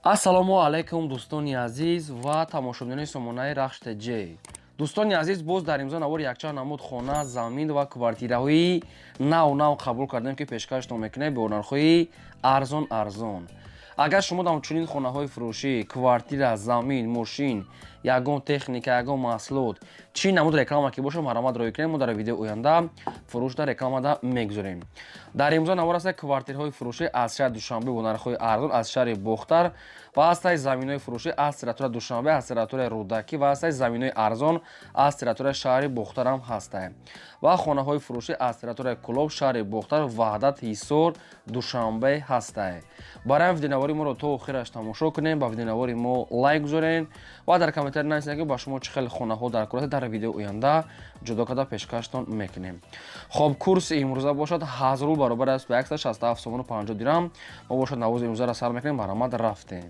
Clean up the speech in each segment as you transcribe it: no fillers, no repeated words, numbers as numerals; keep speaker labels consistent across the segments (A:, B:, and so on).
A: Ассалому алайкум, дӯстони азиз ва тамошобинони сомонаи Рахш ТЖ. Дӯстони азиз, боз дар имзо навори якчанд намуд хона, замин ва квартираҳои нав нав қабул кардем, ки пешкаштон мекунем бо нархҳои арзон арзон. Агар шумо дар чунин хонаҳои фурӯшӣ, квартира, замин, мошин, ягон техника, ягон маҳсулот, чӣ намуд реклама ки бошад, марҳамат, роҳӣ кунем. Мо дар видеои оянда фурӯшда рекламада мегузорем. Дар имзо навор аста квартираҳои фурӯшӣ аз шаҳри Душанбе бо нархҳои арзон, аз шаҳри Бохтар ва ҳастаи заминҳои фурӯшӣ аз территорияи Душанбе, аз территорияи Рӯдакӣ ва ҳастаи заминҳои арзон аз территорияи шаҳри Бохтарам ҳастае ва хонаҳои фурӯшӣ аз территорияи Кӯлоб, шаҳри Бохтар, Ваҳдат, Ҳисор, Душанбе ҳастае. Барои ҳам видеонавори моро то охираш тамошо кунем, ба видеонавори мо лайк гузорем ва дар комментарий нависем, ки ба шумо чӣ хел хонаҳо дар кор аст. Дар видеои оянда ҷудо карда пешкаштон мекунем. Хоб, курси имрӯза бошад 1000 рубл баробар аст ба 167 сомону 50 дирам. Мо бошад навози имрӯзаро сар мекунем. Марҳамат, рафтем.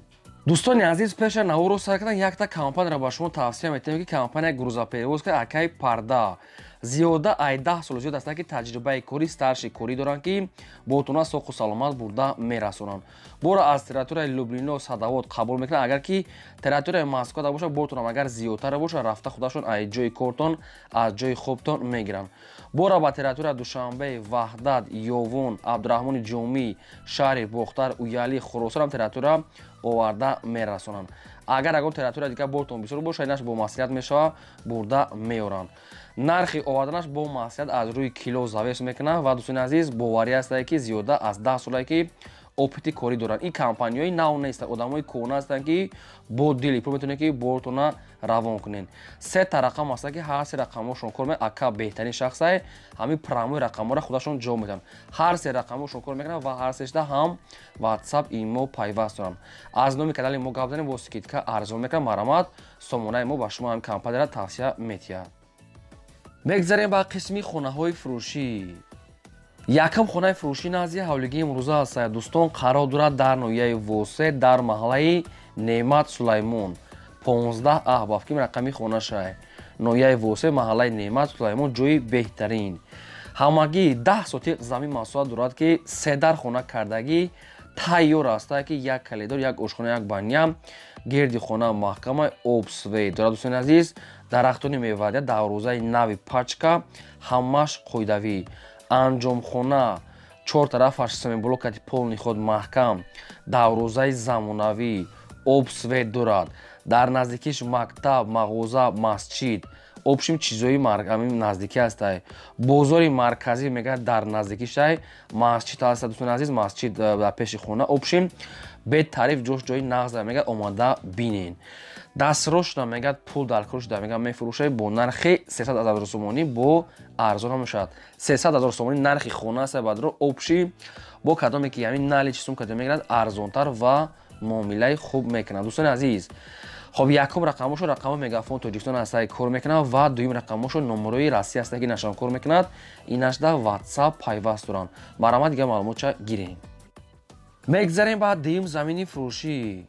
A: Дӯстони азиз, пеша наворо сар кардан якта компанияро ба шумо тавсия метиҳем, ки компания грузоперевозка акай Парда зиёда ай 10 сол зиёд аст, ки таҷрибаи кори, стажи корӣ доранд, ки ботуна соқу саломат бурда мерасонанд. Бора аз территорияи Люблино, Садовод қабул мекунанд. Агар ки территорияи Москвада бошад, бортонам агар зиёдтара бошад, рафта худашон аз ҷои кортон, аз ҷои хобтон мегиранд. Бора ба территория Душанбе, Ваҳдат, Ёвон, Абдураҳмони Ҷомӣ, шаҳри Бохтар, Уяли, Хуросонам территория оварда мерасонанд. Агар ягон территория дигар бортон бисёр бошад, инаш бо маслиҳат мешавад, бурда меоранд. Нархи оварданаш бо маслиҳат аз рӯи кило завис мекунад. Ва, дӯстони азиз, боварӣ ҳастае, ки зиёда аз 10 солае ки опыти корӣ доранд. Ин компанияҳои нав нестанд, одамои кӯҳна ҳастанд, ки бо дили пур метавонед, ки бортона равон кунед. Сета рақам ҳаста, ки ҳар се рақамҳошон кор мекунад. Ака беҳтарин шахсае, ҳамин прямой рақамҳоро худашон ҷавоб медиҳанд. Ҳар се рақамҳошон кор мекунанд ва ҳар сешта ҳам WhatsApp, имо пайваст доранд. Аз номи канали мо гап занем, бо скидка арзон мекунад. Марҳамат, сомонаи мо ба шумо ҳамин компанияро тавсия метиҳад. Мегзарем ба қисми хонаҳои фурӯшӣ. Якум хонаи фурӯшӣ назди ҳавлигии имрӯза аст, дӯстон, қарор дорад дар ноҳияи Восе, дар маҳаллаи Неъмат Сулаймон, 15 аҳбафким рақами хонашай. Ноҳияи Восе, маҳаллаи Неъмат Сулаймон, ҷои беҳтарин. Ҳамагӣ 10 сотиқ замин масоҳат дорад, ки седар хона кардагӣ тайёр аста, ки як коридор, як ошхона, як баня, гирди хона маҳкама, об, свет дорад. Дӯстони азиз, дарахтони мевадия, дарвозаи нави пачка, ҳамаш қоидавӣ. Анҷомхона чор тарафаш семенблокати полный худ маҳкам, дарвозаи замонавӣ, об, свет дорад. Дар наздикиш мактаб, мағоза, масҷид, общем, чизои наздикӣ ҳастай. Бозори марказӣ мегӯяд дар наздикишай, масҷид ҳаста. Дӯстони азиз, масҷид дар пеши хона. Общем, бетариф, ҷош ҷои нағза, мегӯяд, омада бинен. Дастрош шуда, мегӯяд, пул дар кор шуда, мегӯяд, мефурӯшад бо нархи 300 ҳазор сомонӣ, бо арзон мешавад. 300 ҳазор сомонӣ нархи хона аст. Бадро общий бо кадоме ки ҳамин нали чизум кадо мегирад, арзонтар ва муомилаи хуб мекунад. Дӯстони азиз, хоб, якум рақамошо рақамо Мегафон Тоҷикистон ҳастай, кор мекунад, ва дуюм рақамошо номерои Россия ҳастай, ки нашон кор мекунад. Инашда WhatsApp пайваст доранд. Марҳамат, дигар маълумотча гирем. Мегзарем ба дуюм замини фурӯшӣ.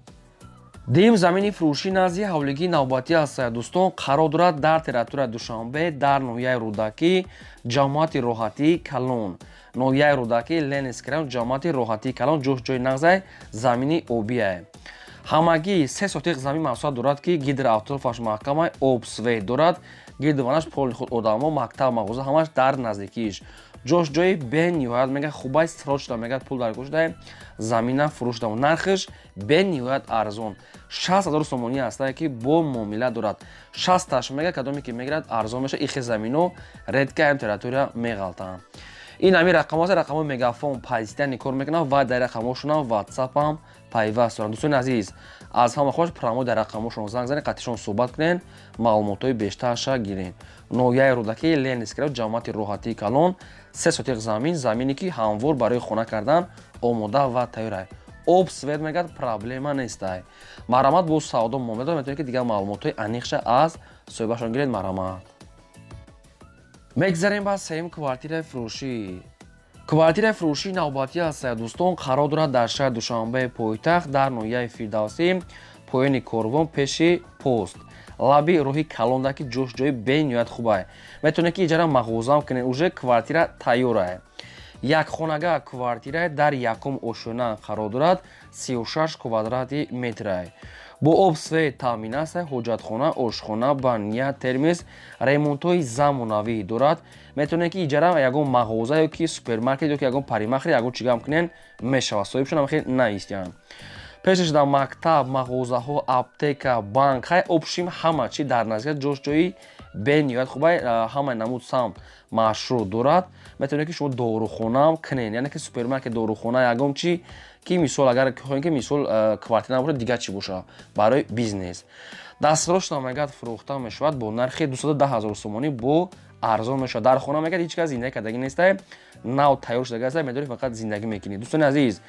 A: Дуюм замини фурӯшӣ назди ҳавлигии навбатӣ аст, дӯстон, қарор дорад дар территорияи Душанбе, дар ноҳияи Рӯдакӣ, ҷамоати Роҳатии Калон. Ноҳияи Рӯдакӣ, Ленинский район, ҷамоати Роҳатии Калон, ҷош ҷои нағзай, замини обие. Ҳамагӣ 3 сотиқ замин масоҳат дорад, ки гидроавтофаш маҳкама, об, свет дорад, гирдуванаш полный худ, одамо, мактаб, мағоза ҳамаш дар наздикиш. Ҷош ҷои бениҳоят, мега, хубай. Срочно, мегӯяд, пул дар гӯшдай, замина фурӯш дам. Нархиш бениҳоят арзон, 60 ҳазор сомонӣ ҳастае, ки бо муомила дорад. Шасташ, мега, кадоме ки мегирад, арзон мешавад. Ихе замино редко ҳам территория меғалтанд. Ин ҳамин рақамҳо аст, рақамҳои Мегафон постоянно кор мекунанд ва дар рақамҳошонам WhatsAppам пайваст доранд. Дӯстони азиз, аз ҳама хош прямой дар рақамҳошон занг занед, қатишон суҳбат кунед, маълумотҳои бештарша гиред. Ноҳияи Рӯдакӣ, Ленинский район, ҷамоати Роҳатии Калон, 3 сотиқ замин, замине ки ҳамвор барои хона кардан омода ва тайёр. Об, свет, мегӯяд, проблема нестай. Марҳамат, бо савдо муомила дорад, метавонед, ки дигар маълумотҳои аниқша аз соҳибашон гиред. Марҳамат, мегзарем ба сеюм квартираи фурӯшӣ. Квартираи фурӯшии навбатӣ аст, дӯстон, қарор дорад дар шаҳри Душанбе, пойтахт, дар ноҳияи Фирдавсӣ, поёни корвон, пеши пост, лаби роҳи калонда, ки ҷош ҷои бениҳоят хубае. Метавонед, ки иҷара мағозаам кунед, уже квартира тайёрае. Як хонага квартира дар якум ошёна қарор дорад, 36 квадрати метрай. Бо об, свет таъмин аст, ҳоҷатхона, ошхона, баня, термес, ремонтҳои замонавӣ дорад. Метавонед, ки иҷара ягон мағоза ё ки супермаркет ё ки ягон парикмахер, ягон чигам кунен, мешавад. Соҳибшон ҳам хел наистиянд. Пешаш дар мактаб, мағозаҳо, аптека, банк, хай, общем, ҳама чи дар наздик. Ҷош ҷои бениҳоят хубай, ҳамаи намуд самт маршрут дорад. Метавонед, ки шумо дорухонаам кунед, яъне ки супермаркет, дорухона, ягон чи ки, мисол, агар хоҳем, ки, мисол, квартира набошад, дигар чӣ бошад барои бизнес. Дастрош мегӯяд, фурӯхта мешавад бо нархи 210 ҳазор сомонӣ, бо арзон мешавад. Дар хона, мегӯяд, ҳеҷ кас зиндагӣ кардагӣ нестай, нав тайёр шудага аста, медорӣ, фақат зиндагӣ мекунӣ. Дӯстони азиз,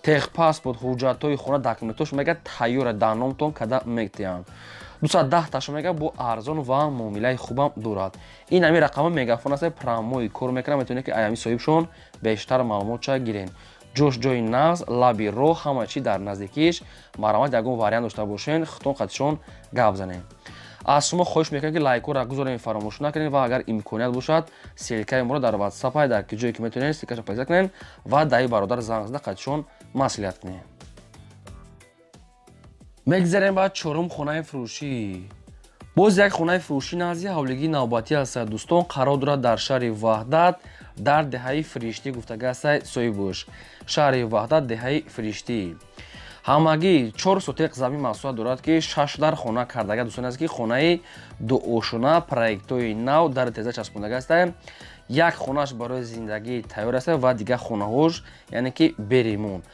A: техпаспорт, ҳуҷҷатҳои хона, документош, мегӯяд, тайёра, дар номтон када метиҳанд. 210 таша, мегӯяд, бо арзон ва муомилаи хубам дорад. Ин ҳамин рақама мегафон аст, прямой кор мекунад. Метавонед, ки аями соҳибшон бештар маълумотча гирен. Ҷош ҷои нағз, лаби роҳ, ҳама чи дар наздикиш. Марҳамат, ягон вариант дошта бошен, худтон қатишон гап занем. Аз шумо хоҳиш мекунем, ки лайкҳоро гузорем, фаромӯш накунед, ва агар имконият бошад, ссылкаи моро дар ватсапай, дар ки ҷое ки метавонед, ссылкаша пайдо кунед ва даи бародар занг зада, қатишон маслиҳат кунед. Мегзарем ба чорум хонаи фурӯшӣ. Боз як хонаи фурӯшӣ назди ҳавлигии навбатӣ аст, дӯстон. Қарор дорад дар шаҳри Ваҳдат, дар деҳаи Фириштӣ, гуфтага астай соҳибуш. Шаҳри Ваҳдат, деҳаи Фириштӣ. Ҳамагӣ 4 сотиқ замин масоҳат дорад, ки шаш дар хона кардага. Дӯстон аст, ки хонаи дуошона, проектҳои нав, дар теза часпондага астай. Як хонааш барои зиндагӣ тайёр аст ва дигар хонаҳош, яъне ки, беремонт.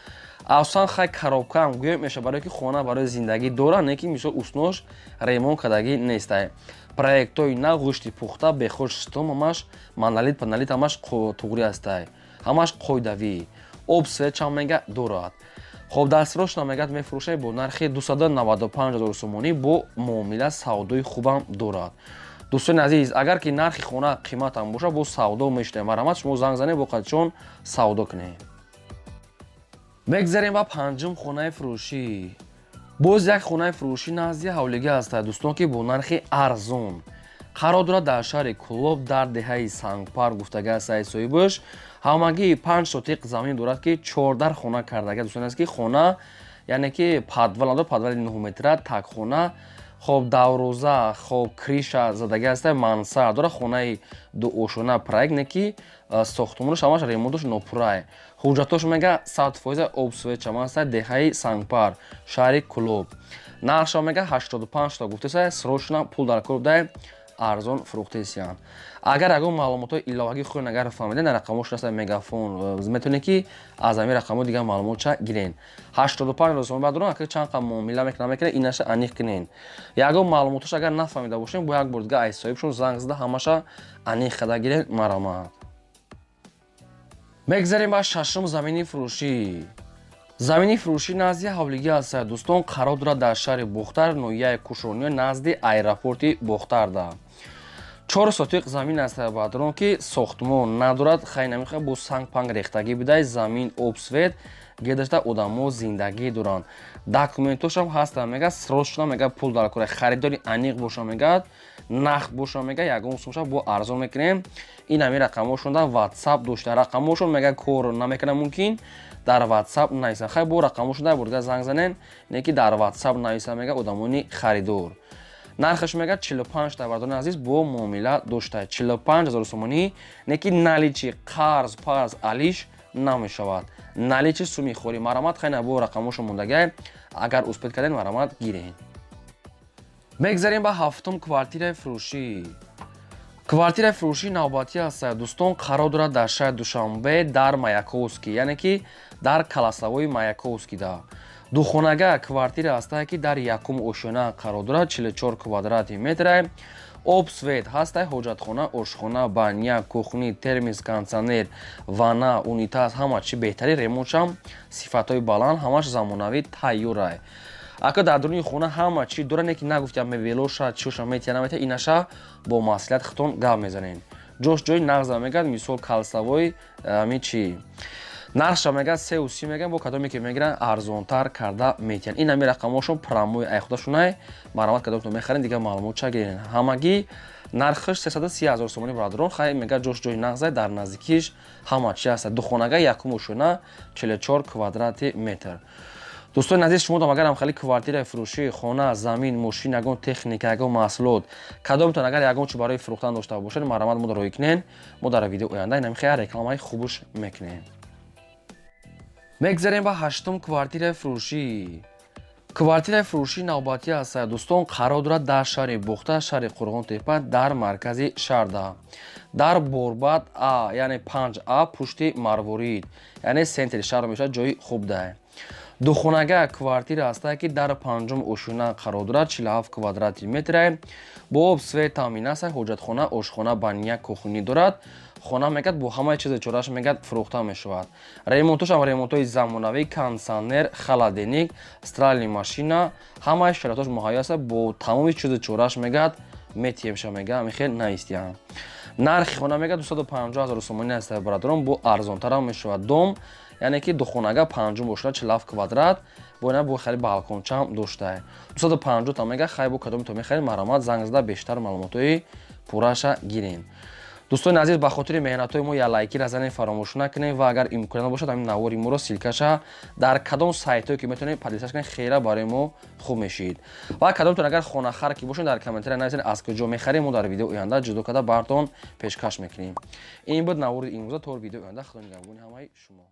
A: Асосан, хай, коробкаам гӯем меша, барое ки хона барои зиндагӣ дора, не ки, мисол, уснош ремонт кардагӣ нестай. Проектҳои нав, ғушти пухта, бехош стом, ҳамаш монолит, паналит, ҳамаш туғрӣ ҳастай, ҳамаш қоидавӣ. Об, свет чанд, мега, дорад. Хоб, дастфурӯшна, мегӯяд, мефурӯшад бо нархи 295 ҳазор сомонӣ, бо муомила, савдои хубам дорад. Дӯстони азиз, агар ки нархи хона қиматам бошад, бо савдо мешунем. Марҳамат, шумо занг занед, бо қадшон савдо кунед. Мегзарем ба панҷум хонаи фурӯшӣ. Боз як хонаи фурӯшӣ назди ҳавлигӣ ҳастад, дӯстон, ки бо нархи арзон қарор дорад дар шаҳри Кӯлоб, дар деҳаи Сангпар, гуфтага аст соҳибаш. Ҳамагӣ 5 сотиқ замин дорад, ки чордар хона кардага. Дӯстон аст, ки хона, яъне ки, подвал надорад, подвали 9 метра, такхона. Хоб, даврӯза, хоб, крыша задагӣ аста, мансард дорад. Хонаи дуошона, проект, не ки сохтмонаш ҳамаш ремонташ нопуррае. Ҳуҷҷатош, мега, 100% об, свет чаман аста. Деҳаи Сангпар, шаҳри Кӯлоб. Нархшо, мега, 85 та гуфтеса, срочно пул дар кор будай, арзон фурӯхтесиянд. Агар ягон маълумотҳои иловагӣ хоҳед, агар фаҳмида, дар рақамҳош аста мегафон, метавонед, ки аз ҳамин рақамҳо дигар маълумотча гирен. 85 ҳазор сомон бардорам, акр чанд қа муомила мекунам, мекунед, инаша аниқ кунен. Ягон маълумотош агар нафаҳмида бошем, бо як бор дига аз соҳибшон занг зада, ҳамаша аниқ када гирен. Марҳамат. Мегзарем ба шашум замини фурӯшӣ. Замини фурӯшӣ назди ҳавлигӣ аст, дӯстон. Қарор дорад дар шаҳри Бохтар, ноҳияи Кушониё, назди аэропорти Бохтарда. 4 сотиқ замин аст, баъдрон, ки сохтмон надорад. Хай, намехоҳад, бо санг панг рехтагӣ бидай. Замин, об, свет гирдашта, одамо зиндагӣ доранд, документошам ҳастанд. Мега, срочно, мега, пул дар кора, харидори аниқ боша, мегӯяд, нақд боша, мега, ягон сумша бо арзон мекунем. Ин ҳамин рақамҳошон дар ватсап дошта. Рақамҳошон, мега, кор намекунад, мумкин дар ватсап нависанд. Хай, бо рақамҳошон дар бурга занг занен, не ки дар ватсап нависанд, мега, одамони харидор. Нархаш, мега, 45 та, бардони азиз, бо муомила дошта, 45 ҳазор сомонӣ, не ки наличный, қарз парз алиш намешавад, наличный, суми хорӣ. Марҳамат, хайна, бо рақамҳошон мондагай, агар успеть карден, марҳамат, гирен. Мегзарем ба ҳафтум квартираи фурӯшӣ. Квартираи фурӯшии навбатӣ аст, дӯстон. Қарор дорад дар шаҳри Душанбе, дар Маяковский, яъне ки дар Каласавои Маяковскийда. Духонага квартира ҳастае, ки дар якум ошёна қарор дорад, 44 квадрати метра. Об, свет ҳастай, ҳоҷатхона, ошхона, баня, кухня, термос, кондитсионер, ванна, унитаз, ҳама чи беҳтари, ремонтшам сифатҳои баланд, ҳамаш замонавӣ тайёрай. Ака, дар дуруни хона ҳама чи дора, не ки нагуфтям, мебелоша чиоша метия, наметия, инаша бо маслиҳат хитон гап мезанем. Ҷош ҷои нағза, мегӯяд, мисол, калсавои ами чи. Нархша мегӯяд 3,30 мегӯянд, бо кадоме ки мегиранд арзонтар карда метиҳанд. Ин ҳами рақамҳошон прямой ай худашонай. Марҳамат, кадомтон мехарен, дигар маълумот ча гирен. Ҳамагӣ нархаш 330 ҳазор сомонӣ, бародарон. Хай, мегӯяд, ҷош ҷои нағзай, дар наздикиш ҳама чи ҳаст. Духонага, якум ошёна, 44 квадрати метр. Дӯстони азиз, шумо агар ҳам хеле квартираи фурӯшӣ, хона, замин, мошин, ягон техника, ягон маҳсулот, кадомтон агар ягон чи барои фурӯхтан дошта бошед, марҳамат, мо роҳӣ кунен. Мо дар видео оянда инам хеле рекламаи хубуш мекунем. Мегзарем ба ҳаштум квартираи фурӯшӣ. Квартираи фурӯшии навбатӣ аст, дӯстон, қарор дорад дар шаҳри Бохта, шаҳри Қурғонтепа, дар маркази шаҳрда, дар Борбад А, яъне 5А, пушти Марворид, яъне центри шаҳр мешавад. Ҷои хуб да. Духонага квартира ҳастае, ки дар панҷум ошёна қарор дорад, 47 квадрати метре, бо об, свет таъмин аст. Ҳоҷатхона, ошхона, баня, кухня дорад. Хона, мегӯяд, бо ҳамаи чизи чораш, мегӯяд, фурӯхта мешавад. Ремонтошам ремонтҳои замонавӣ: кондитсионер, холодильник, стиральный машина, ҳамаи шароитош муҳайё аст. Бо тамоми чизи чораш, мегӯяд, метиҳемша, мегӯяд, ҳамин наистиям. Нархи хона, мегӯяд, 250 ҳазор сомонӣ аст, бародарон, бо арзонтарам мешавад. Дом, яъне ки духонага, панҷум бошад, 47 квадрат, бо ина бо хеле балкончаам доштае. 250 та мега. Хай, бо кадоми то мехаред, марҳамат, занг зада бештар маълумотҳои пурраша гирем. Дӯстони азиз, ба хотири меҳнатҳои мо як лайкира занед, фаромӯш накунед, ва агар имконият бошад, ҳамин навори моро ссылкаша дар кадом сайтҳое ки метавонед, поделиться кунед, хела барои мо хуб мешид. Ва кадомтон агар хонахар ки бошед, дар комментария нависед, аз куҷо мехарем, мо дар видео оянда ҷудо карда бартон пешкаш мекунем. Ин буд навори имрӯза. То видеои оянда, худо нигаҳбони ҳамаи шумо.